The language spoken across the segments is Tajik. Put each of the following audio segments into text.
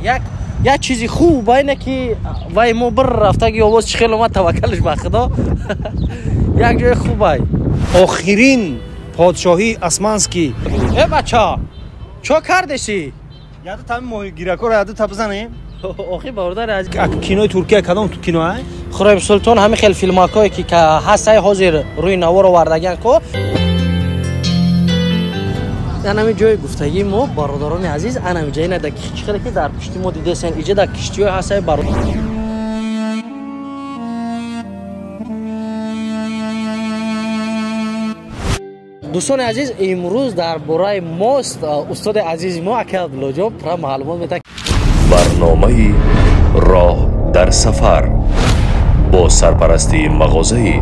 Як чизи хуб байне ки вай мо бір рафтаги овоз чӣ хел омад, таваккалш ба Худо. Як ҷои хубай. Охирин подшоҳии османский. Э бача, чо кардеси? Яду та моҳигиракоро яду та бизанем. Охи бародар аз кинои Туркия кадом кино ай? Хуррем Султон ҳамин хел филмакое ки ҳастай ҳозир рӯи навор овардагиан ко. Анами ҷои гуфтагии мо бародарони азиз, анами ҷои на дар чӣ хеле ки дар пушти мо дидесен, иҷа дар киштиҳое ҳастай бародар. Дӯстони азиз, имрӯз дар бораи мост устоди азизи мо ака Абдуллоҷон пурра маълумот медиҳад. Барномаи роҳ дар сафар бо сарпарастии мағозаи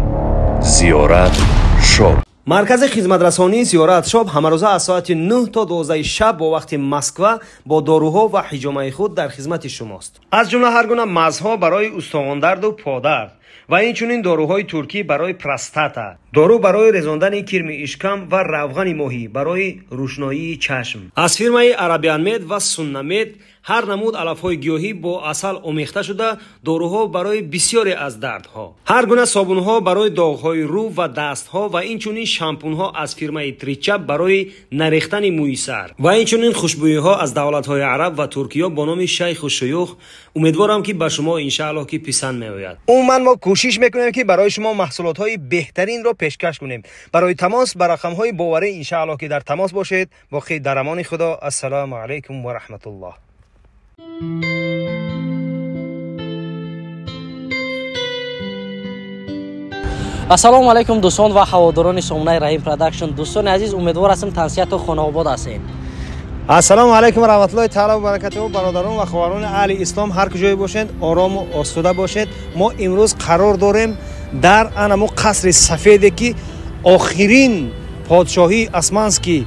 Зиёрат Шоп. Маркази хизматрасонии Зиёрат Шоп ҳамарӯза аз соати 9 то 12 шаб бо вақти Москва бо доруҳо ва ҳиҷомаи худ дар хизмати шумост. Аз ҷумла ҳар гуна мазҳо барои устухондарду подард ва инчунин доруҳои туркӣ барои простата, дору барои резондани кирми ишкам ва равғани моҳӣ барои рӯшноии чашм. Аз фирмаи Арабианмед ва Суннамед ҳар намуд алафҳои гиёҳӣ бо асал омехта шуда, доруҳо барои бисёре аз дардҳо, ҳар гуна собунҳо барои доғҳои рӯ ва дастҳо ва инчунин шампунҳо аз фирмаи Тричап барои нарехтани мӯи сар ва инчунин хушбӯиҳо аз давлатҳои араб ва Туркиё бо номи Шайху Шуюх. Умедворам ки ба шумо иншааллоҳ ки писанд меояд. Умуман мо кӯшиш мекунем ки барои шумо маҳсулотҳои беҳтаринро пешкаш кунем. Барои тамос ба рақамҳои боварӣ иншааллоҳ ки дар тамос бошед. Боқӣ дар амони Худо. Ассалому алайкум ва раҳматуллоҳ. Ассалому алайкум дӯстон ва ҳаводорони сомонаи Раҳим Продакшн. Дӯстони азиз, умедвор ҳастем тансиҳату хонаобод ҳастед. Ассалому алайкум ва раҳматуллоҳи таала ва баракатуҳу. Бародарон ва хоҳарони аҳли ислом, ҳар куҷое бошед, орому осуда бошед. Мо имрӯз қарор дорем дар анамо қасри сафеде ки охирин подшоҳии османский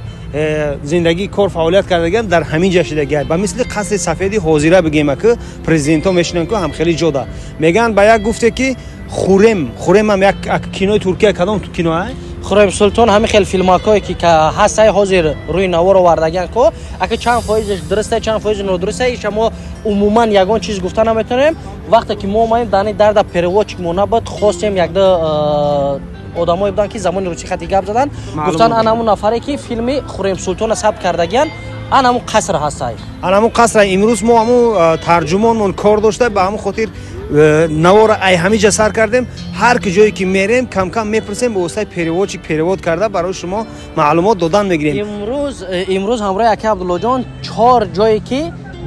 зиндагӣ кор фаъолият кардагиан дар ҳамин ҷа шидагиа. Ба мисли қасри сафеди ҳозира бигем, ки президентҳо мешинанд ку ҳамхели ҷода. Мегӯянд ба як гуфте ки Хуррем, Хурремам як кинои Туркия кадом кино ай? Хуррем Султон ҳамин хел филмакое ки ҳастай ҳозир рӯи навор овардагиан ко, ака чанд фоизаш дурустай, чанд фоизи нодурустай, иша мо умуман ягон чиз гуфта наметавонем. Вақте ки мо омадем дар дарда переводчик мо набуд, хостем якда одамое буданд ки замони русӣ хати гап задан, гуфтанд ан ҳамун нафаре ки филми Хуррем Султонро сабт кардагиан, ан ҳамун қаср ҳастай. Ан ҳамун қаср. Имрӯз мо ҳамун тарҷумонмон кор дошта, ба ҳамун хотир навора ай ҳамин ҷа сар кардем. Ҳар ки ҷое ки мерем камкам мепурсем, ба воситаи переводчик перевод карда барои шумо маълумот додан мегирем. Имрӯз ҳамроҳи ака Абдуллоҷон чор ҷое ки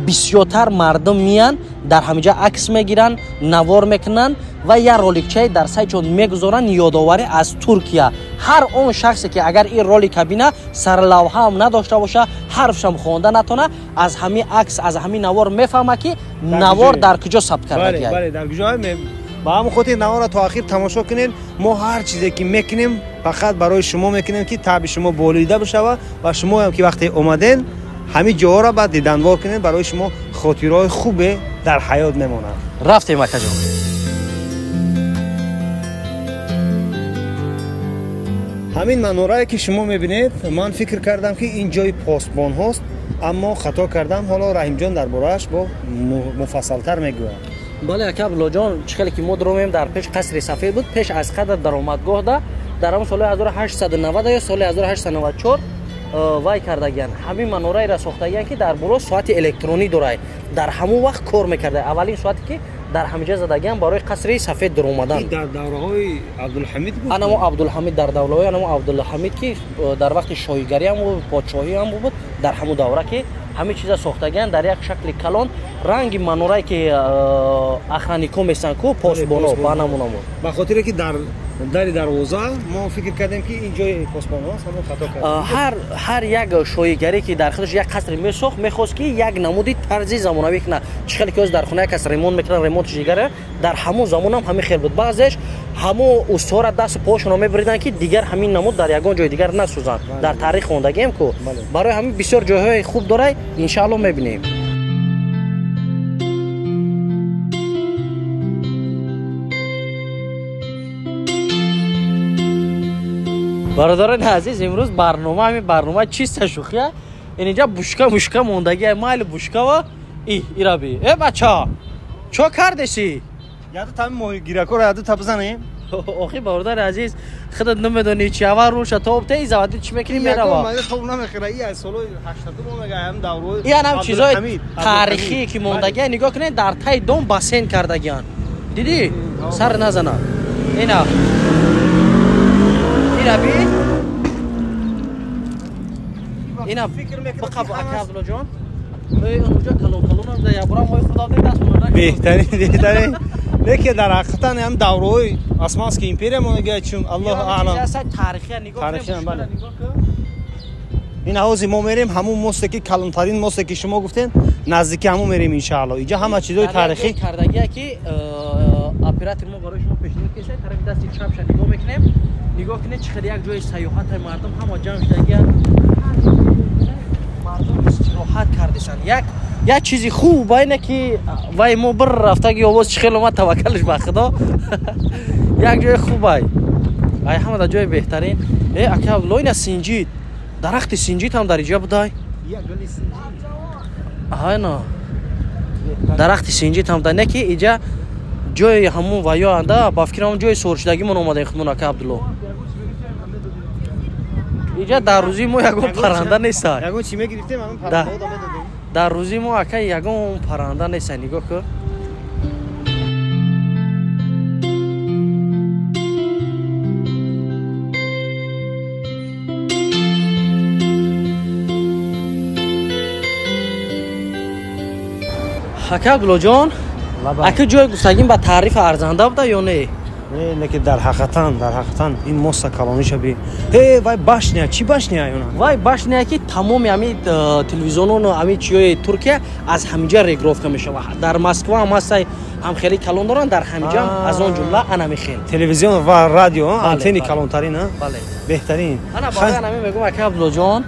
бисёртар мардум миян, дар ҳаминҷа акс мегиранд, навор мекунанд ва як роликчае дар сайтшон мегузоранд, ёдоварӣ аз Туркия. Ҳар он шахсе ки агар ин ролика бина, сарлавҳаам надошта боша, ҳарфшам хонда натона, аз ҳамин акс, аз ҳамин навор мефаҳма ки навор дар куҷо сабт кардагиай. Бале, дар куҷо. Ба ҳамон хотир наворро то охир тамошо кунед. Мо ҳар чизе ки мекунем фақат барои шумо мекунем ки таъби шумо болида бишава ва шумоам ки вақте омаден ҳамин ҷоҳоро баъд диданвор кунед, барои шумо хотираҳои хубе дар ҳаёт мемонад. Рафтем акаҷон. Ҳамин манорае ки шумо мебинед, ман фикр кардам ки ин ҷои посбонҳост, аммо хато кардам. Ҳоло Раҳимҷон дар борааш бо муфассалтар мегӯяд. Бале ака Абдуллоҷон, чӣ хеле ки мо даромем дар пеш қасри сафед буд, пеш аз қадр даромадгоҳда дар ҳамон соли 1890 ё соли 1894 вай кардагиян. Ҳамин манораеро сохтагиян ки дар боло соати электронӣ дорад. Дар ҳамон вақт кор мекарда. Аввалин соате ки дар ҳаминҷа задагиян барои қасри сафед даромадан. Дар давраҳои Абдулҳамид буд? Анамо Абдулҳамид, дар давраҳои анамо Абдулҳамид ки дар вақти шоҳигарӣ ҳам буд, подшоҳӣ ҳам буд, дар ҳамон давра ки ҳамин чиза сохтагиян дар як шакли калон. Ранги манорае ки охранико месан ку, посбоно ба намуна буд. Ба хотире ки дар дари дарвоза мо фикр кардем ки ин ҷои посбонҳост, ҳамон хато кардем. Ҳар як шоҳигарӣ ки дар худаш як қасре месохт, мехост ки як намуди тарзи замонавӣ кунад. Чӣ хеле ки ҳозир дар хонаи кас ремонт мекунанд, ремонтш дигаре, дар ҳамон замон ҳам ҳамин хел буд. Баъзеш ҳамон устора дасту поҳошонро мебуриданд ки дигар ҳамин намуд дар ягон ҷои дигар насӯзанд. Дар таърих хондагием ку. Барои ҳамин бисёр ҷойҳои хуб дорад, иншаалло мебинем. Бародарони азиз, имрӯз барнома ҳамин барнома чиста шӯхия. Инҷа бушка мушка мондагия, майли бушкава И ираби. Э бача. Чо кардеси? Яду там моҳигиракоро яду та бизанем. Охи бародари азиз, худат намедонӣ чи аввал рӯша тоб те завади чӣ мекунӣ мерава. Ягон тоб намехӯра. И аз солҳои 82 омага ҳам даврои. И анам чизои таърихӣ ки мондагия нигоҳ кунед, дар таи дом бассейн кардагиян. Дидӣ? Сар назана. Ина. Ираби. Ина бақаб ака Абдуллоҷон. Онҷо калон калон да ябура мои худо даст монда. Беҳтарин, беҳтарин. Лекин дар ҳақиқатан ҳам давраҳои Османский империя монда чун Аллоҳ аълам. Таърихия нигоҳ кунед, бале. Ин ҳавзи мо мерем ҳамун мосте ки калонтарин мосте ки шумо гуфтед, наздики ҳамун мерем иншааллоҳ. Инҷа ҳама чизои таърихӣ кардагия ки оператор мо барои шумо пешниҳод кардааст. Тарафи дасти чапша нигоҳ мекунем. Нигоҳ кунед чӣ хеле як ҷои сайёҳати мардум ҳама ҷамъ шудагия. Мардум истироҳат кардесанд. Як чизи хуб байне ки вай мо бир рафтаги овоз чӣ хел омад, таваккалш ба худо. Як ҷои хуб ай. Ай ҳама дар ҷои беҳтарин. Э ака Абдулло, ина синҷид. Дарахти синҷид ҳам дар иҷа будай. Айна. Дарахти синҷид ҳам дар не ки иҷа ҷои ҳамун ваё анда, ба фикрам ҳамун ҷои соршудагимон омадаем худмон ака Абдулло. Иҷа дар рӯзи мо ягон парранда нест. Ягон чӣ мегирифтем, ҳамун паррандаҳо медодем. Дар рӯзи мо ака ягон парранда нест, нигоҳ кун. Ака Абдуллоҷон, ака ҷои гуфтагим ба таъриф арзанда буда ё не? Не, лекин дар ҳақиқатан ин моста калониша би. Э, вай башня, чӣ башня ёна? Вай башня ки тамоми ҳами телевизионону ҳами чиёи Туркия аз ҳаминҷа регировка мешавад. Дар Москва ҳам ҳастай, ҳам хеле калон доранд, дар ҳаминҷа аз он ҷумла анами хел. Телевизион ва радио, антенни калонтарин, а? Бале. Беҳтарин. Ана барои ҳамин мегӯм ака Абдуллоҷон,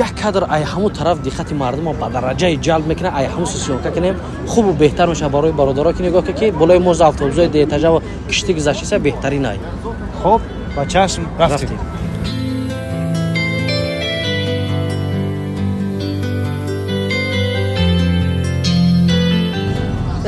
як кадр ай ҳамун тараф диққати мардумро ба дараҷаи ҷалб мекунад, ай ҳамун съёмка кунем, хубу беҳтар мешавад барои бародаро ки нигоҳ кунед ки болои моз автобусҳои деэтажа ва киштӣ гузаштиса беҳтарин ай. Хоб, ба чашм рафтем.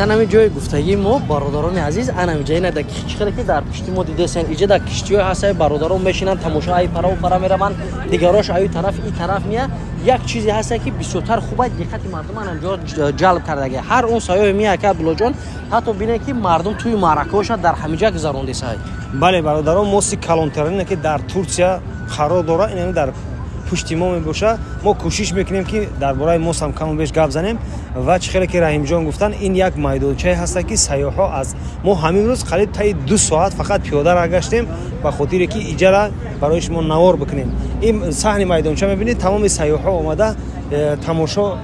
Анами ҷои гуфтагии мо бародарони азиз, анами ҷои на дар чӣ хеле ки дар пушти мо дидесен, иҷа дар киштиҳои ҳастаи бародарон мешинанд, тамошо ай параву пара мераванд, дигарош аю тараф и тараф мея. Як чизе ҳаста ки бисёртар хуб аст, диққати мардум анам ҷо ҷалб кардаги. Ҳар он сайёҳе мея ака Абдуллоҷон, ҳатто бинед ки мардум тӯи маъракаҳоша дар ҳамиҷа гузарондесай. Бале бародарон, мости калонтарине ки дар Турсия қарор дорад, ин дар пушти мо мебошад. Мо кӯшиш мекунем ки дар бораи мост ҳам каму беш гап занем ва чӣ хеле ки Раҳимҷон гуфтанд, ин як майдончае ҳаста ки сайёҳҳо аз мо ҳамин рӯз қариб таи 2 соат фақат пиёда раҳ гаштем ба хотире ки иҷара барои шумо навор бикунем. Ин саҳни майдонча мебинед, тамоми сайёҳҳо омада тамошо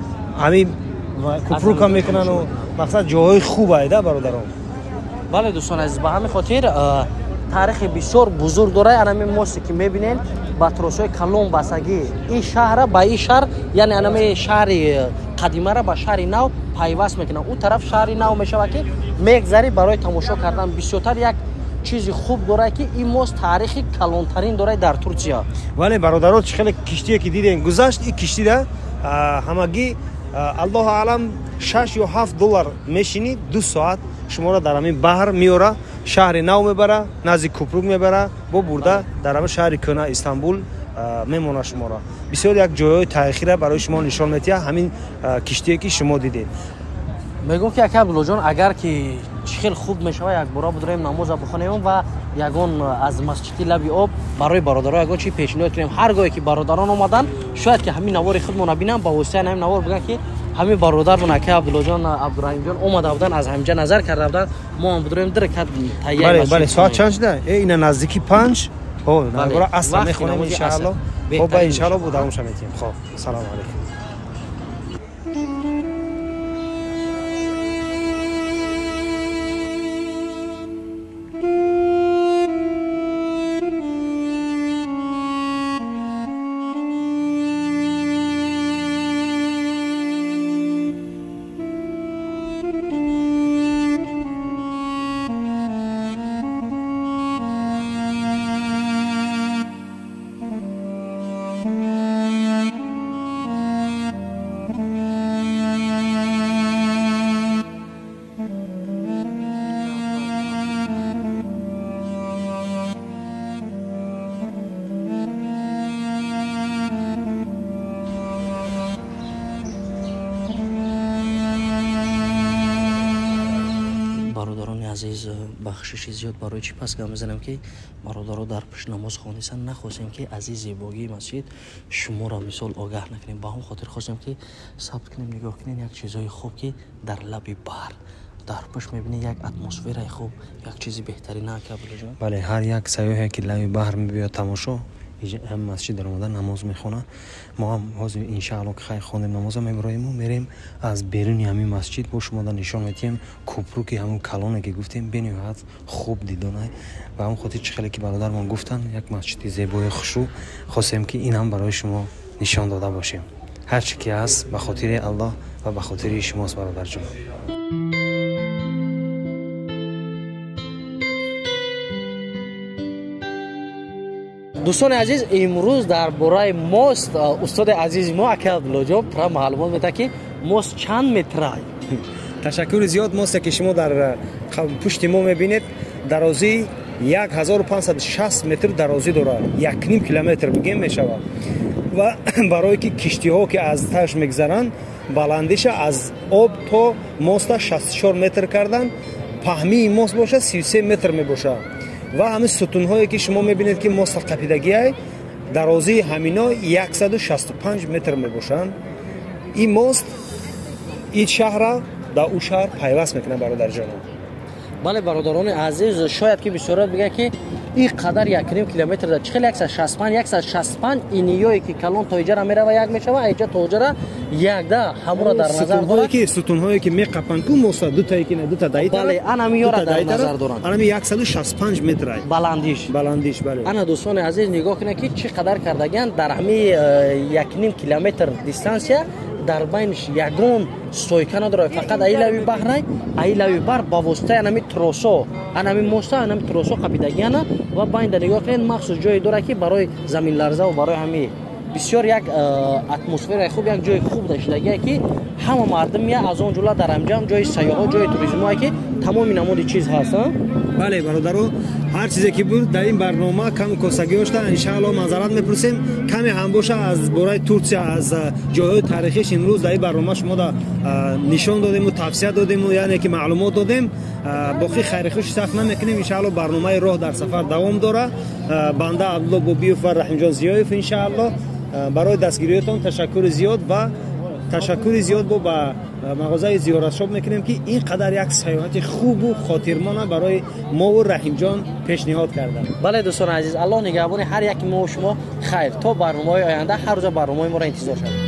ҳамин купрука мекунану мақсад ҷоҳои хуб айда бародарон. Бале дӯстони азиз, ба ҳамин хотир таърихи бисёр бузург дорад. Анами мосте ки мебинед ба тросҳои калон бастагӣ ин шаҳра ба ин шаҳр, яъне анами шаҳри қадимара ба шаҳри нав пайваст мекунад. Он тараф шаҳри нав мешавад ки мегзарӣ барои тамошо кардан. Бисёртар як чизи хуб дорад ки ин мост таърихи калонтарин дорад дар Турсия. Вале бародаро, чӣ хеле киштие ки дидем гузашт, ин киштида ҳамагӣ Аллоҳу аълам 6 ё 7 доллар мешинӣ, 2 соат шуморо дар ҳамин баҳр меора, шаҳри нав мебара, назди купрук мебара, бо бурда дар ҳамин шаҳри кӯна Истанбул мемона шуморо. Бисёр як ҷойҳои таърихиро барои шумо нишон медиҳад ҳамин киштие ки шумо дидед. Мегӯм ки ака Абдуллоҷон, агар ки чӣ хел хуб мешавад, якбора будроем намоза бихонем ва ягон аз масҷиди лаби об барои бародаро ягон чи пешниҳод кунем. Ҳар гоҳе ки бародарон омаданд, шояд ки ҳамин навори худмона бинанд, ба воситаи ҳамин навор бигӯянд ки ҳамин бародармон ака Абдуллоҷон, Абдураҳимҷон омада буданд, аз ҳаминҷа назар карда буданд, мо ҳам будроем дирекат тайёр. Бале, бале, соат чанд шуда? Ина наздики 5. Хо, нагора аср мехонем иншааллоҳ. Хоб, ба иншааллоҳ бо давомша метиҳем. Хоб, салому алайкум. Азиз, бахшиши зиёд барои чӣ пас гап мезанем, ки бародаро дар пушт намоз хонистанд, нахостем ки аз ин зебогии масҷид шуморо мисол огаҳ накунем. Ба ҳам хотир хостем ки сабт кунем. Нигоҳ кунем, як чизҳои хуб, ки дар лаби баҳр дар пушт мебинед, як атмосфераи хуб, як чизи беҳтарина, ака Абдуллоҷон. Бале, ҳар як сайёҳе ки лаби баҳр мебиёд тамошо, ҳам масҷид даромада намоз мехонад. Мо ҳам ҳозир иншаалло ки хайр хондем намоза, мебироему мерем аз беруни ҳамин масҷид бо шумо нишон медиҳем купруки ҳамун калоне ки гуфтем, бениҳоят хуб дидонай. Ба ҳамн хотир, чӣ хеле ки бародармон гуфтанд, як масҷиди зебои хушрӯ хостем ки ин ҳам барои шумо нишон дода бошем. Ҳар чӣ ки ҳаст, ба хотири Аллоҳ ва ба хотири шумост, бародарҷон. Дӯстони азиз, имрӯз дар бораи мост устоди азизи мо ака Абдуллоҷон пурра маълумот медиҳад, ки мост чанд метрай. Ташаккури зиёд. Мосте ки шумо дар пушти мо мебинед, дарозии 1560 метр дарозӣ дорад, 1,5 километр бигем мешавад. Ва барое ки киштиҳо ки аз таш мегзаранд, баландиша аз об то моста 64 метр кардан, паҳмии мост бошад 33 метр мебошад. Ва ҳамин сутунҳое ки шумо мебинед, ки моста қапидагиай, дарозии ҳамино 165 метр мебошанд. Ин мост ин шаҳра дар ӯ шаҳр пайваст мекунад, бародарҷонам. Бале, бародарони азиз, шояд ки бисёрот бигӯяд, ки ин қадар 1,5 километр чӣ хел 165, 165 иниёе ки калон то иҷара мерава, як мешава, иҷа то иҷара якда ҳамуро дар назар дорад. Ки сутунҳое ки меқапанд ку моста, дутае ки на дута даи. Бале, анами ёра дар назар доранд. Анами 165 метр баландиш. Баландиш, бале. Ана, дӯстони азиз, нигоҳ кунед, ки чӣ қадар кардагианд дар ҳамин 1,5 километр дистанция, дар байниш ягон стойка надорад, фақат аи лави баҳрай, аи лави баҳр ба воситаи анами тросо, анами моста, анами тросо қапидагиана. Ва байнда нигоҳ кунед, махсус ҷое дорад, ки барои заминларза ва барои ҳами бисёр як атмосфераи хуб, як ҷои хуб дашидагие, ки ҳама мардум мея, аз он ҷумла дар ҳамҷам ҷои сайёҳо, ҷои туризмое, ки тамоми намуди чиз ҳаст. Бале, бародаро, ҳар чизе ки буд дар ин барнома, каму косагиёшта иншаалло маъзарат мепурсем. Каме ҳам боша аз бораи Турсия, аз ҷойҳои таърихиш имрӯз дар ин барнома шумо нишон додему, тавсия додему, яъне ки маълумот додем. Боқӣ хайрихуши сахт намекунем. Иншаалло барномаи роҳ дар сафар давом дорад. Банда Абдулло Бобиев ва Раҳимҷон Зиёев, иншаалло барои дастгириётон ташаккури зиёд ва ташаккури зиёд бо ба мағозаи Зиёратшоп мекунем, ки ин қадар як сайёҳати хубу хотирмона барои мову Раҳимҷон пешниҳод карданд. Бале, дӯстони азиз, Аллоҳ нигаҳбони ҳар яки мо шумо. Хайр, то барномаҳои оянда, ҳар рӯза барномаҳои моро интизор шавед.